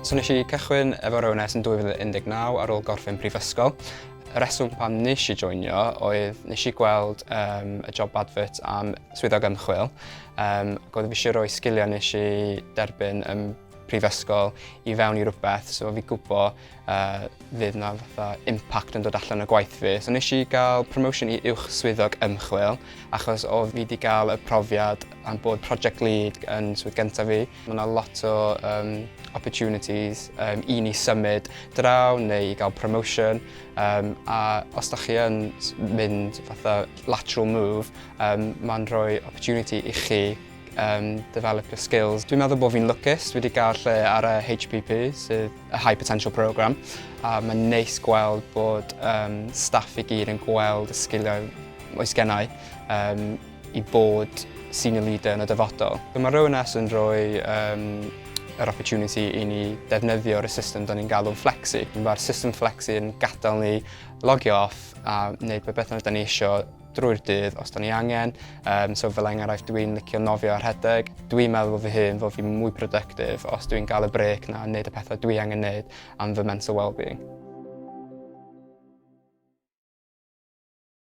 So nes i cychwyn efo'r ONS yn 2019 ar ôl gorffen prifysgol. Y reswm pam nes i joinio oedd nes i gweld y job advert am swyddog ymchwil ac oedd fi eisiau rhoi sgiliau nes i derbyn ym prifysgol i fewn i rhywbeth, so fi gwybod fydd na fatha impact yn dod allan o gwaith fi. So nes i gael promotion i uwch swyddog ymchwil achos o fi wedi gael y profiad am bod project lead yn swydd gyntaf fi. Mae yna lot o opportunities i ni symud draw neu i gael promotion a os da chi yn mynd fatha lateral move, mae'n rhoi opportunity i chi develop your skills. Dwi'n meddwl bod fi'n lwcus, dwi wedi gael lle ar y HPP, sydd y High Potential Programme, a mae'n neis gweld bod staff i gyd yn gweld y sgiliau oes gennau i bod senior leader yn y dyfodol. Mae'r ONS yn rhoi yr opportunity i ni defnyddio'r system da ni'n galw'n Flexi. Mae'r system Flexi yn gadael ni logio off a wneud beth bynnag da ni isio drwy'r dydd os da ni angen. So fel enghraifft, dwi'n licio nofio a rhedeg. Dwi'n meddwl fy hun fod fi'n mwy productive os dwi'n gael y break na a wneud y pethau dwi angen wneud am fy mental well-being.